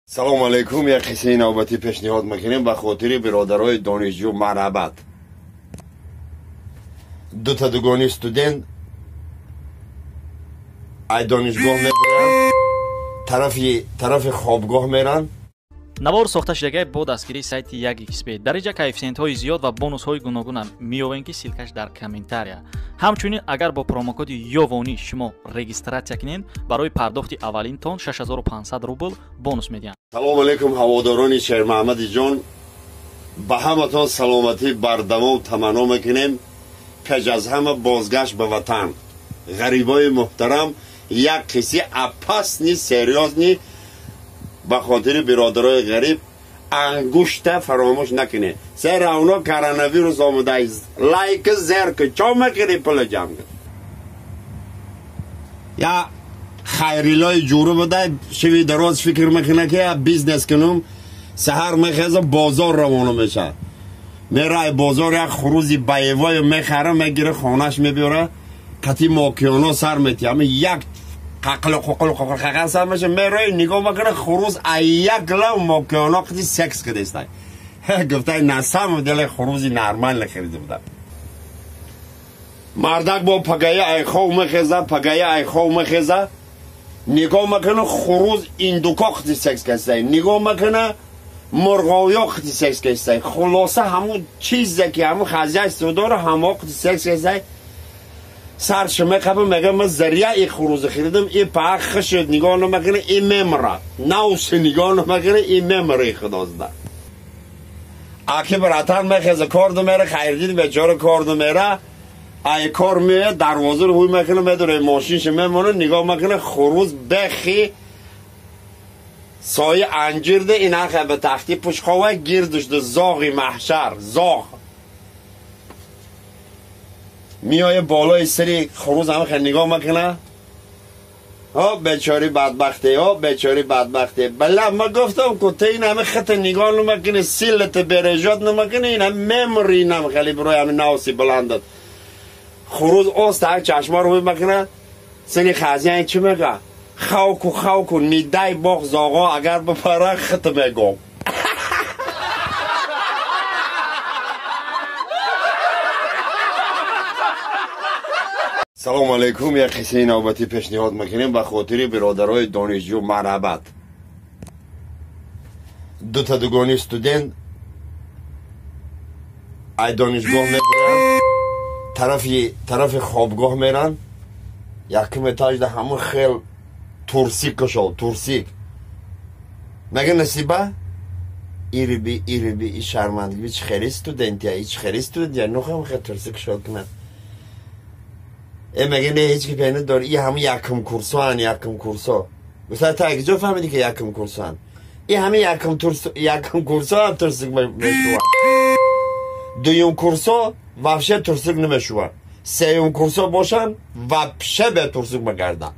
Салом алейкум, як қиссаи навбатӣ пешниҳод мекунем ба хотири биродарои донишҷӯ марҳабат. Дута дугони студент ай донишгоҳ мебуранд, тарафи хобгоҳ меранд. Навор сохта шудагай бо дастгирии сайти 1xb. Дар инҷа коэффисиентҳои зиёд ва бонусҳои гуногунам меёвем, ки ссылкаш дар комментария. Ҳамчунин агар бо промокоди Ёвонӣ шумо регистратсия кунед, барои пардохти аввалинтон 6500 рубл бонус медиҳанд. Салом алейкум, ҳаводорони Шермаҳмади ҷон, ба ҳаматон саломатӣ бардавом таманно мекунем. Пеш аз ҳама бозгашт ба ватан. Ғарибои муҳтарам, як қисси опасный, серьёзный ба хотири биродарои ғариб ангушта фаромӯш накунед. Се равно коронавирус омадааст. Лайк зерк чо мекунӣ пула ҷамъ кун. Я хайрилои ҷуру буда, шиви дароз фикр мекуна ки я бизнес кунум, саҳар мехеза бозор равона мешавад. Мерай бозор як хурузи боевой мехара, мегира, хонаш мебиёра, қати мокиёно сар метия. Ами як қақл қуқл қуқл қақл сар меша, мерои нигоҳ мекуна, хуруз ай як лав мокиёно қати секс кардестай. Гуфтай на самом деле хурузи нормально харида буда. Мардак бо пагая ай хов мехеза, пагая ай хов мехеза, нигоҳ мекуна, хуруз индуко қати секс кардестай. Нигоҳ мекуна, мурғовиё қати секс кардестай. Хулоса ҳамун чизе ки ҳамун хазяйство дора, ҳамо қати секс кардестай. Сарш мехапа, мега ма зария и хуруз харидам, и пах хашд нигоҳ намекуна, и мемра. Наус нигоҳ намекуна, и мемра и худозда. Аки братан мехеза кор домера, хайрдин бечора кор домера, ай кор мея, дарвоза рӯй мекуна, медуре мошинш мемона, нигоҳ мекуна, хуруз бехи соя анҷирде инаха ба тахти пушхова гирдушда зоғи маҳшар, зоғ. Миёя болои сари хуруз ҳама хел нигоҳ мекуна. О бечори бадбахте, о бечори бадбахте. Бала ма гуфтам ку ту ин ҳама хата нигоҳ намекунӣ, силата бережот намекунӣ, ин ҳама мемри инам хеле барои ҳами навси баландат. Хуруз оста чашма рӯй мекуна, сини хазиян чӣ мега? Хавку хавку нидай боғ зоғо агар бипара хата мегом. Салом алейкум, як қиссаи навбатӣ пешниҳод мекунем ба хотири биродарои донишҷӯ марҳабат. Дута дугони студент ай донишгоҳ мебуранд, тарафи хобгоҳ меранд. Якум этажда ҳамун хел турсик кушод, турсик. Мега Насиба, ириби, ириби, и шармандагӣ, чи хели студентия, и чи хели студентия, нухам хел турсик кушод кунад. Мега не, ҳеҷ ки пена дор, и ҳама якум курсоан, якум курсо. Гуфта та куҷо фаҳмидӣ ки якум курсоан? И ҳама якум курсо ҳам турсик мешуванд. Дуюм курсо вообще турсик намешуванд. Сеюм курсо бошанд вообще бе турсик мегарданд.